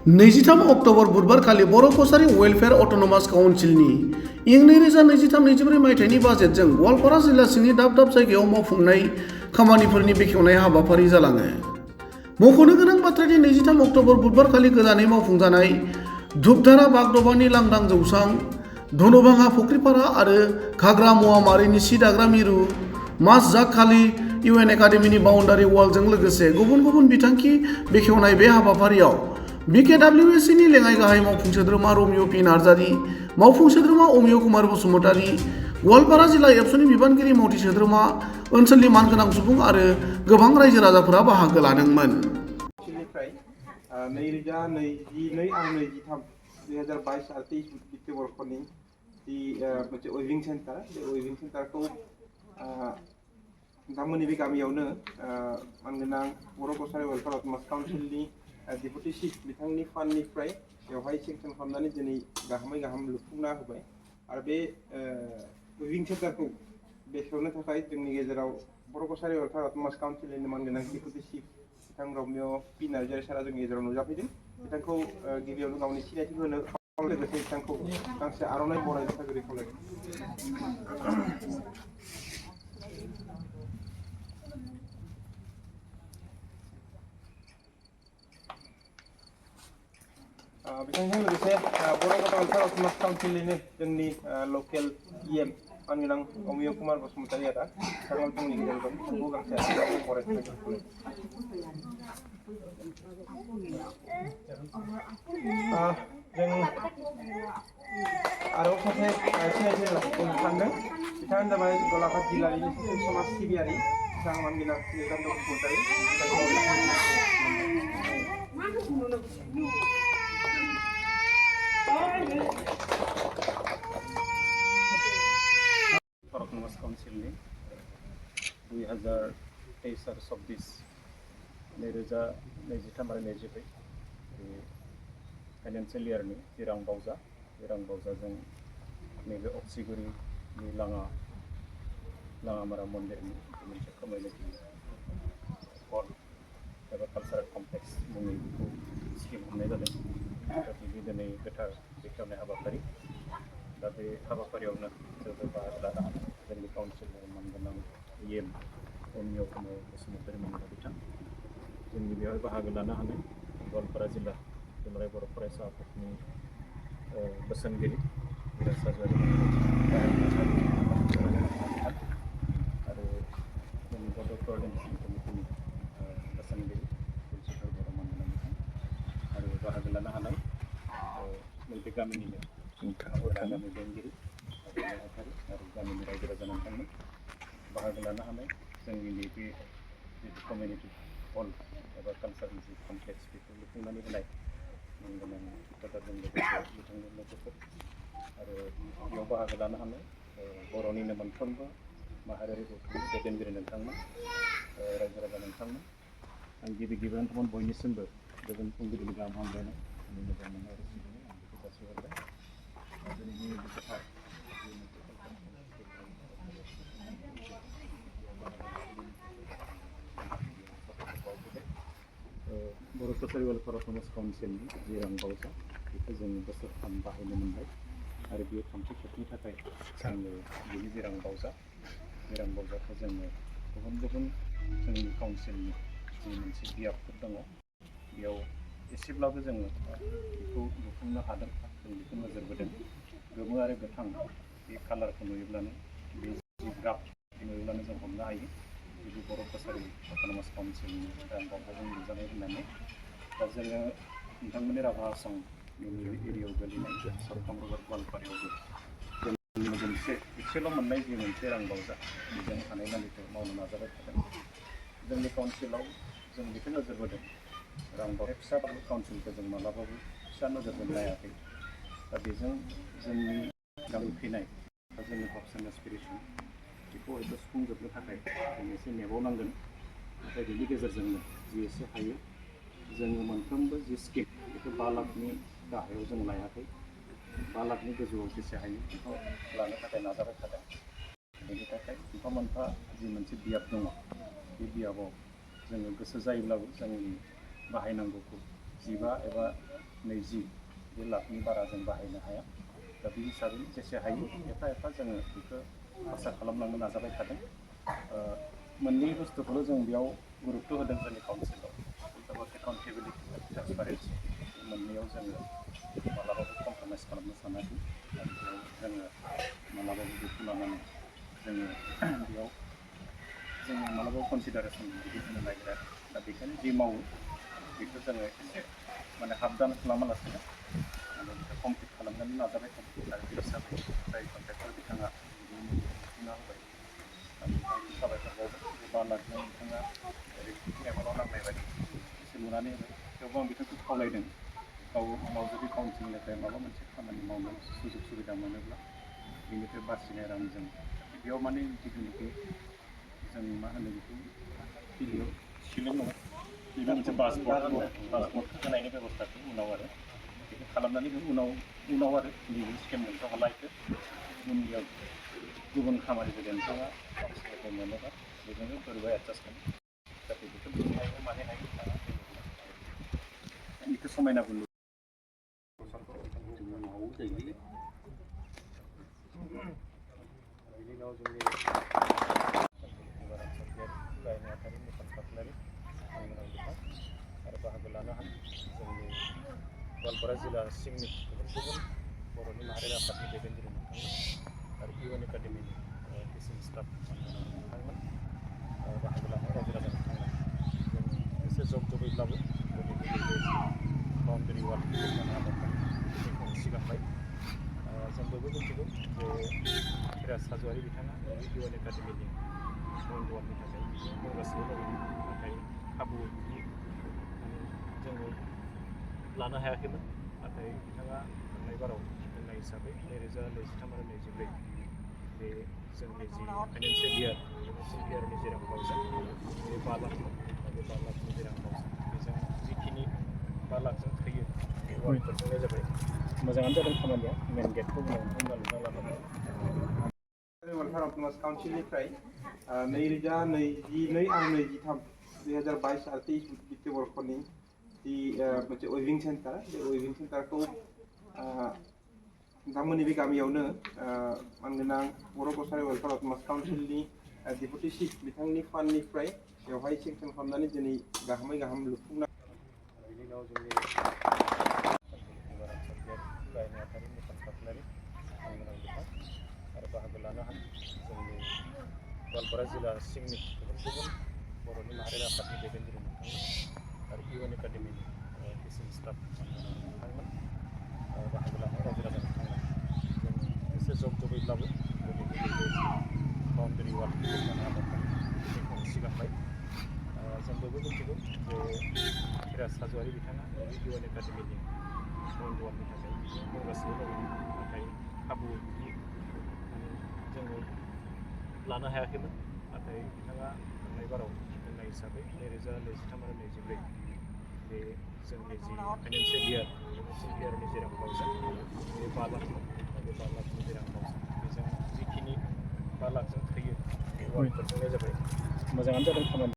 23 October बुधबारखालि बर' कसारि welfare autonomous काउन्सिलनि इं 2023-24 मायथाइनि बाजेटजों गवालपारा जिल्ला सिंनि दाब दाब जायगायाव मावफुंनाय खामानिफोरनि बेखेवनाय हाबाफारि जालाङो। मख'नो गोनां बाथ्रादि 23 अक्ट'बर बुधबारखालि गोदानै मावफुंजानाय धुपधारा बागदबानि लांदां जौसां, धनुभाङा फुख्रिपारा आरो घाग्रा मुवामारिनि सि दाग्रा मिरु, मासजागखालि UN एकाडेमिनि बाउन्डारि वालजों लोगोसे गुबुन गुबुन बिथांखि बेखेवनाय बे हाबाफारियाव BKWSनि लेङाइ गाहाय मावफुं सोद्रोमा रमिय' पि नार्जारि, मावफुं सोद्रोमा अमिय कुमार बसुमतारि, गवालपारा जिल्ला एबसुनि बिबानगिरि मावथि सोद्रोमा, ओनसोलनि मानगोनां सुबुं आरो गोबां रायजो राजाफोरा बाहागो लादोंमोन। 2022 आरो 23 वित्तीय बर्षनि जि मोनसे वेभिं सेन्टार बे वेभिं सेन्टारखौ नोंथांमोननि बे गामियावनो मानगोनां बर' कसारि वेलफेयार अट'नमास काउन्सिलनि डेपुटि चिफ बिथांनि फान्डनिफ्राय बेवहाय सेंसन खालामनानै दिनै गाहामै गाहाम लुफुंना होबाय आरो बे वेभिं सेन्टारखौ बेखेवनो थाखाय जोंनि गेजेराव बर' कसारि वेलफेयार अट'नमास काउन्सिलनि मानगोनां डेपुटि चिफ बिथां रमिय' पि नार्जारि सारा जोंनि गेजेराव नुजाफैदों। बिथांखौ गिबियावनो गावनि सिनायथि होनो लोगोसे बिथांखौ गांसे आर'नाइ बरायनो थाखाय खावलायदों। बिथांजों लोगोसे बर' गथ' वेलफेयार अट'नमास काउन्सिलनिनो जोंनि लकेल EM मानगोनां अमिय कुमार बसुमतारि आदा बिथाङा जोंनि गेजेराव दं। बिथांखौ गांसे आर'नाइ बरायनो थाखाय जों आरो सासे सिनायथि होनो सानदों। बिथाङानो जाबाय गलाघाट जिल्लानि सासे समाज सिबियारि बिथां मानगोनां निलकान्त बसुमतारि। अट'नमास काउन्सिलनि 2023 आरो 24 2023 आरो 24 फाइनान्सियेल इयारनि जि रां बावजा बे रां बावजाजों नैबे अक्सिगुरिनि लाङामारा मन्दिरनि मोनसे कमिउनिटि हल एबा कालचारेल कमप्लेक्स मुङै बेखौ स्किम हमनाय जादों। दा बेनि दिनै गोथार बेखेवनाय हाबाफारि। दा बे हाबाफारियावनो जोंबो बाहागो लानो हानाय जोंनि काउन्सिलनि मानगोनां EM अमिय कुमार बसुमतारि मोनहा बिथां जोंनि बेवहाय बाहागो लानो हानाय गवालपारा जिल्ला दुलाराय बर' फरायसा आफादनि बोसोनगिरि बिराज हाज'वारि आरो जोंनि बड' क'अर्डिनेसन कमिटिनि बोसोनगिरि प्रिन्सिपाल बर' मानगोनां बिथां आरो बाहागो लानो हानाय नैबे गामिनिनो गामि बेंगिरि आरो गामिनि रायजो राजा नोंथांमोन बाहागो लानो हानाय जोंनि नैबे जितु कमिउनिटि हल एबा कालचारेल जि कमप्लेक्स बेखौ लुफुंनानै होनाय मानगोनां थिकादारजों लोगोसे बिथांनि लोगोफोर आरो बेयाव बाहागो लानो हानाय बर'निनो मोनफ्रोमबो माहारियारि गौथुमनि दैदेनगिरि नोंथांमोन रायजो राजा नोंथांमोन आं गिबि गिबियावनो बयनिसिमबो गोजोन फुंबिलिनि गाहाम हामलायनाय आंनि मोजां मोननाय आरो सिबिनाय आं बेखौ जासिहरबाय। दिनैनि गोथार बर' कसारि वेलफेयार अट'नमास काउन्सिलनि जि रां बावजा बेखौ जों बोसोरथाम बाहायनो मोनबाय आरो बेयो थामथि खेबनि थाखाय जोङो बेनि जि रां बावजा बे रां बावजाखौ जोङो गुबुन गुबुन जोंनि काउन्सिलनि जि मोनसे बियाबफोर दङ बेयाव एसेब्लाबो जोङो बेखौ लुफुंनो हादों जों बेखौ नोजोर बोदों। गोमो आरो गोथां बे कालारखौ नुयोब्लानो बे जि ग्राफ नुयोब्लानो जों हमनो हायो बेबो बर' कसारि अट'नमास काउन्सिलनि रां बावजाजों लुजानाय होननानै। दा जोङो नोंथांमोननि राभा आसाम एरियायाव गोलैनाय सरखामरबार गवालपारायावबो जों मोनसे एसेल' मोननाय जि मोनसे रां बावजा बेजों हानायमानिखौ मावनो नाजाबाय थादों। जोंनि काउन्सिलाव जों बेखौ नोजोर बोदों रां बावजा फिसा काउन्सिलखौ जों मालाबाबो फिसा नोजोरजों नायाखै। दा बेजों जोंनि गामि फैनाय बा जोंनि हप्स एन्ड एसपिरेसन बेखौ हयथ' सुफुंजोबनो थाखाय जों एसे नेबावनांगोन। नाथाय बेनि गेजेरजोंनो जि एसे हायो जोङो मोनफ्रोमबो जि स्किम बेखौ 5 लाखनि गाहायाव जों लायाखै 5 लाखनि गोजौआव जेसे हायो बेखौ लानो थाखाय नाजाबाय थादों। बेनि थाखाय मोनफा मोनफा जि मोनसे बियाब दङ बे बियाबाव जोङो गोसो जायोब्लाबो जोंनि बाहायनांगौखौ 15 एबा 20 बे लाखनि बारा जों बाहायनो हाया। दा बे हिसाबै जेसे हायो एफा एफा जोङो बेखौ आसा खालामलांनो नाजाबाय थादों। मोननै बुस्थुखौल' जों बेयाव गुरुत्त' होदों जोंनि काउन्सिलाव, एकाउन्टेबिलिटि आरो ट्रान्सपारेन्सि। मोननैयाव जोङो मालाबाबो कमप्रमाइस खालामनो सानाखै आरो बेयाव जोङो मालाबाबो बेखौ लानानै जोङो बेयाव जोङो मालाबाबो कनसिडारेसन बिदि होनो नागिराखै। दा बेखायनो जि मावो बेखौ जोङो एसे माने हाबदान खालामालासिनो माने बेखौ कमप्लिट खालामनानै नाजाबाय थादों आरो बे हिसाबै जाय कन्ट्रेक्टर बिथाङा बिदिनो लुफुंना होबाय दा बिथांखौ साबायखर बावबाय। जे 12 लाखजों बिथाङा ओरै टेबोलाव नांनाय बायदि एसे लुनानै होबाय। थेवबो आं बिथांखौ खावलायदों गाव उनाव जुदि काउन्सिलनिफ्राय माबा मोनसे खामानि मावनो सुजुग सुबिदा मोनोब्ला बेनिफ्राय बासिनाय रांजों बेयाव माने जिथुनिखि जों मा होनो बेखौ भिडिअ सिलिं नङा बेबो मोनसे बासबर्ड होनायनि बेब'स्थाखौ उनाव आरो बेखौ खालामनानै उनाव आरो नैबे स्केम मोनथ' हाला इखौ उननियाव गुबुन खामानि जुदि नोंथाङा काउन्सिलनिफ्राय मोनोबा बेजोंनो बोरैबा एडजास्ट खालाम जाहाथे बेखौ लुनो हायो माने हायो नोंथाङा बेखौ समायनाबो नुयो। बिनि उनाव जोंनि गायनाय आफादनि नेफाल खाख्लारि बिथां आरो बाहागो लानो हानाय जोंनि गवालपारा जिल्ला सिंनि गुबुन बर'नि माहारियारि आफादनि दैदेनगिरि नोंथांमोन आरो इउएन एकाडेमिनि टिचिं स्टाफ नोंथांमोन बाहागो लानाय रायजो राजा नोंथांमोन जों एसे जबैब्लाबो दिनै बे बाउन्डारि वाल हाबाफारि बेखौ सिगांबाय। जों बयबो मिथिगौ जे धीराज हाज'वारि बिथाङा इउएन एकाडेमिनि बन्द'नि थाखाय मावगासिनो दङ, नाथाय खाबु जोङो लानो हायाखैमोन। नाथाय बिथाङा थांनाय बाराव होननाय हिसाबै 2023 आरो 2024 बे जोंनि जि फाइनान्सियेल इयारनि जे रां बावजा बे 5 लाखमोन। बे 5 लाखनि जे रां बावजा बेजों जिखिनि 5 लाखजों थैयो बे वालफोर जोंनाय जाबाय। मोजाङानो जादों खामानिया, मेन गेटखौ उनाव लुना लानांगौ। वेलफेयार अट'नमास काउन्सिलनिफ्राय 2022 आरो 23 2022 आरो 23 वित्तीय बर्षनि जि मोनसे वेभिं सेन्टार, बे वेभिं सेन्टारखौ नोंथांमोननि बे गामियावनो मानगोनां बर' कसारि वेलफेयार अट'नमास काउन्सिलनि डेपुटि चिफ बिथांनि फान्डनिफ्राय बेवहाय सेंसन खालामनानै दिनै गाहाम लुफुंना बिनि उनाव जोंनि गायनाय आफादनि नेफाल खाख्लारि बिथां आरो बाहागो लानो हानाय जोंनि गवालपारा जिल्ला सिंनि गुबुन बर'नि माहारियारि आफादनि दैदेनगिरि नोंथांमोन आरो इउएन एकाडेमिनि टिचिं स्टाफ नोंथांमोन बाहागो लानाय रायजो राजा नोंथांमोन जों एसे जबैब्लाबो दिनै बे बाउन्डारि वाल हाबाफारि बेखौ सिगांबाय। जों बयबो मिथिगौ जे धीराज हाज'वारि बिथाङा इउएन एकाडेमिनि बन्द'नि थाखाय मावगासिनो दङ, नाथाय खाबु जोङो लानो हायाखैमोन। नाथाय बिथाङा थांनाय बाराव होननाय हिसाबै 2023 आरो 2024 बे जोंनि जि फाइनान्सियेल इयारनि जे रां बावजा बे 5 लाखमोन। बे 5 लाखनि जे रां बावजा बेजों जिखिनि 5 लाखजों थैयो बे वालफोर जोंनाय जाबाय। मोजाङानो जादों खामानिया।